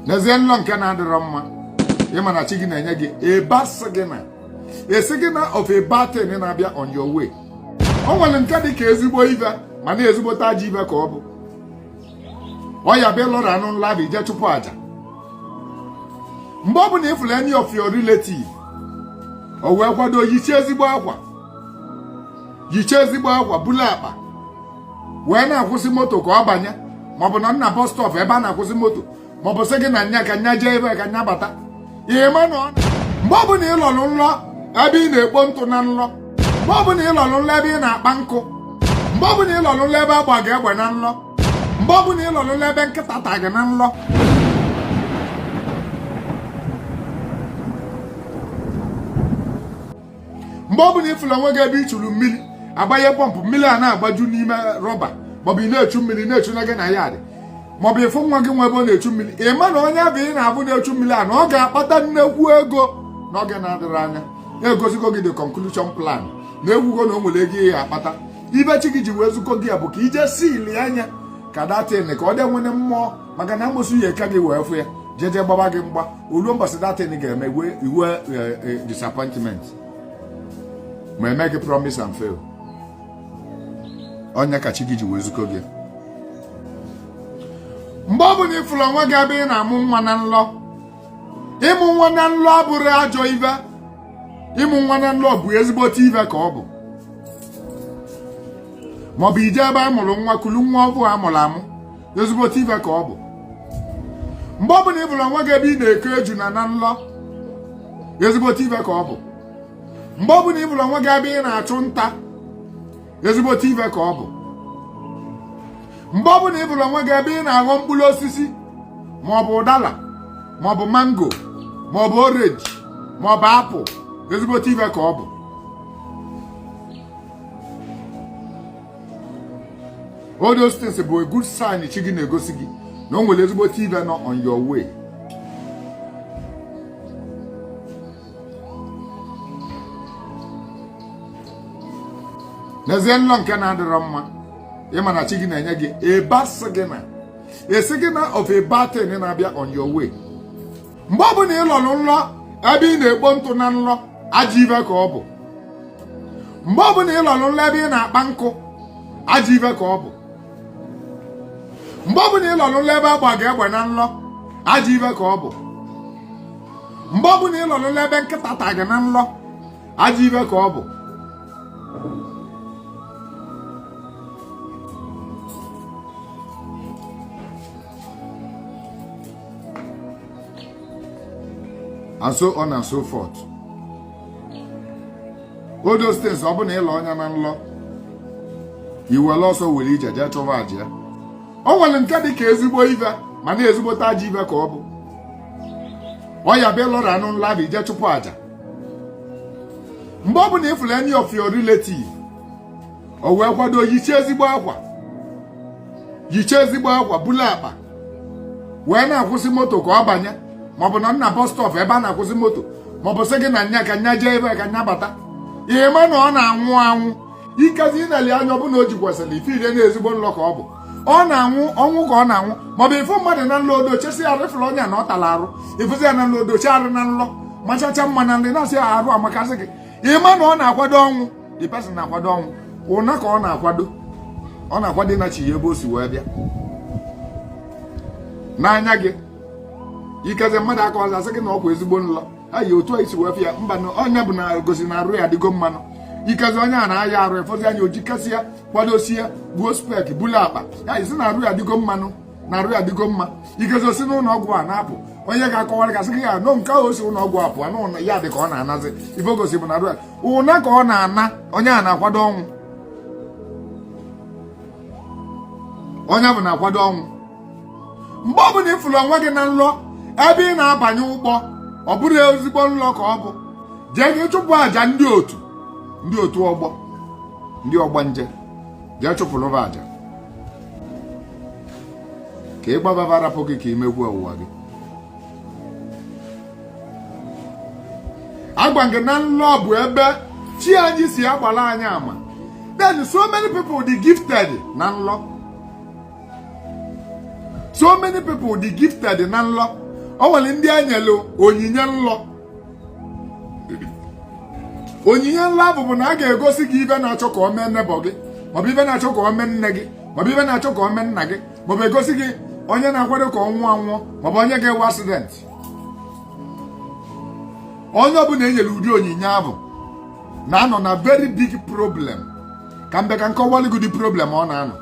N'ezie, nlọ nke na-adịrọ mma, ịma na chi gị na-enye gị a bad signal, a signal of a bad thing na-abịa on your way. O nwere nke dị ka ezigbo ive, mana ezigbote ajọ ive ka ọ bụ. Ọ ya bịa lọrọ anụ nla bụ ije chụpụ aja. Mgbe ọ bụla ị fụrụ any of your relative, o wee kwado yichie ezigbo akwa, yichie ezigbo akwa, bulu akpa wee na-akwụsị moto ka ọ banye, maọbụ na nna bus stop ebe a na-akwụsị moto, maọbụ sị gị na nya ka nya jee ebe ka nya bata, ịma na ọ mgbe ọ bụla ị lọrọ nlọ ebe ị na-ekpo ntụ na nlọ, mgbe ọ bụla ị lọrọ nlọ ebe ị na-akpa nkụ, mgbe ọ bụla ị lọrọ nlọ ebe agba gị egbe na nlọ, mgbe ọ bụla ị lọrọ nlọ ebe nkịta ta gị na nlọ, mgbe ọ bụla ị fụrụ onwe gị ebe ị chụrụ mmiri, agbanye pọmpụ, mmiri a na-agbaju n'ime rọba, maọbụ ị na-echu mmiri na-echu na gị na ya dị, maọbụ ịfụ nwa gị nwa ebe ọ na-echu mmiri, ị ma na onye bụ ị na-abụ na-echu mmiri a na ọ ga-akpata nnekwu ego n'oge na-adịrị anya. Na-egosigo gị the conclusion plan na egwugo na o nwere ego ihe akpata. Ibe chi gị ji wee zukọ gị bụ ka ije sili anya ka that thing ka ọ dị nwere mmụọ, maka na amosu ya eke gị wee fụ ya jeje gbaba gị mgba oluo mbọsị that thing ga-eme iwe disappointment ma eme gị promise and fail. Ọnya ka chi gị ji wee zukọ gị. Mgbe ọ bụla ị fụrụ onwe gị ebe ị na-amụ nwa na nlọ, ịmụ nwa na nlọ abụrụ ajọ ive, ịmụ nwa na nlọ bụ ezigbote ive ka ọ bụ. Maọbụ ije ebe a mụrụ nwa, kulu nwa ọbụ a mụrụ amụ, ezigbote ive ka ọ bụ. Mgbe ọ bụla ị fụrụ onwe gị ebe ị na-eko ejuna na nlọ, ezigbote ive ka ọ bụ. Mgbe ọ bụla ị fụrụ onwe gị ebe ị na-achụ nta, ezigbote ive ka ọ bụ. Mgbe ọ bụla ị fụrụ onwe gị ebe ị na-aghọ mkpụrụ osisi, maọbụ ụdala, maọbụ mango, maọbụ orange, maọbụ apple, ezigbote ive ka ọ bụ. All those things bụ a good sign chi gị na-egosi gị na o nwere ezigbote ive nọ on your way. N'ezie, nlọ nke na-adịrọ mma, ịma na chi gị na-enye gị a bad signal, a signal of a bad thing na-abịa on your way. Mgbe ọ bụla ị lọrọ nlọ ebe ị na-ekpo ntụ na nlọ, ajọ ive ka ọ bụ. Mgbe ọ bụla ị lọrọ nlọ ebe ị na-akpa nkụ, ajọ ive ka ọ bụ. Mgbe ọ bụla ị lọrọ nlọ ebe agba gị egbe na nlọ, ajọ ive ka ọ bụ. Mgbe ọ bụla ị lọrọ nlọ ebe nkịta ta gị na nlọ, ajọ ive ka ọ bụ. And so on and so forth. All those things, ọ bụ na ịlọ ọnya na nlọ, iwere ọsọ were ije jee chụwa aja ya. O nwere nke dị ka ezigbo ive, mana ezigbote ajọ ive ka ọ bụ. Ọ ya bịa lọrọ anụ nla bụ ije chụpụ aja. Mgbe ọ bụla ị fụrụ any of your relative, o wee kwado yichie ezigbo akwa, yichie ezigbo akwa, bulu akpa wee na-akwụsị moto ka ọ banye, maọbụ na nna bus stop ebe a na-akwụsị moto, maọbụ sị gị na nya ka nya jee ebe ka nya bata, ịma na ọ na-anwụ anwụ. Ikezi ịnali anya, ọ bụ na o jikwasịrị ife ire na ezigbo nlọ ka ọ bụ, ọ na-anwụ ọnwụ ka ọ na-anwụ. Maọbụ ịfụ mmadụ na nlọ, odo chesi arụ, ịfụrụ onye na ọ tara arụ, ịfụzi ya na nlọ, odochi arụ na nlọ, machacha mma na nri, na-asị ya arụ amakasị gị, ịma na ọ na-akwado ọnwụ. The person na-akwado ọnwụ, ụna ka ọ na-akwado, ọ na-akwado ịnachi ya ebe o si wee bịa n'anya gị. Ikeze mmadụ aka ọzọ asị gị na ọkwa ezigbo nlọ ayi otu a isi wee fụ ya, mba, na onye bụ na gosi na arụ ya adịgo mmanụ. Ikeze onye a na-aya arụ, efọzi anya ojikasị ya, kwadosie, gbuo spek, bulu akpa ya, isi na arụ ya adịgo mmanụ, na arụ ya adịgo mma. Ikeze osi n'ụlọ ọgwụ a na-apụ, onye ga-akọwara gasị gị ya nọ nke ahụ o si ụlọ ọgwụ apụ anụ ya dị ka ọ na-anazi ife gosi bụ na arụ ya ụna ka ọ na-ana. Onye a na-akwado ọnwụ, onye bụ na-akwado ọnwụ. Mgbe ọ bụla ị fụrụ onwe gị na nlọ ebe ị na-abanye ụgbọ, ọ bụrụ ezigbo nlọ ka ọ bụ, jee gị chụpụ àjà ndị otu, ndị otu ọgbọ, ndị ọgbanje, jee chụpụrụ ha àjà ka ị gbababa rapụ gị ka imekwu ọwụwa gị. Agwa gị na nlọ bụ ebe chi anyị si agbara anyị ama. Then so many people dị gifted na nlọ, so many people dị gifted na nlọ. O nwere ndị enyelu onyinye nlọ. Onyinye nlọ ahụ bụ na a ga-egosi gị ibe na-achọ ka o mee neighbour gị, maọbụ ibe na-achọ ka o mee nne gị, maọbụ ibe na-achọ ka o mee nna gị, maọbụ egosi gị onye na-akwado ka ọ nwụọ anwụọ, maọbụ onye ga-ewe accident. Onye ọbụla enyere ụdị onyinye ahụ na-anọ na very big problem. Ka mbe ka nkọwalụ gị ụdị problem ọ na-anọ.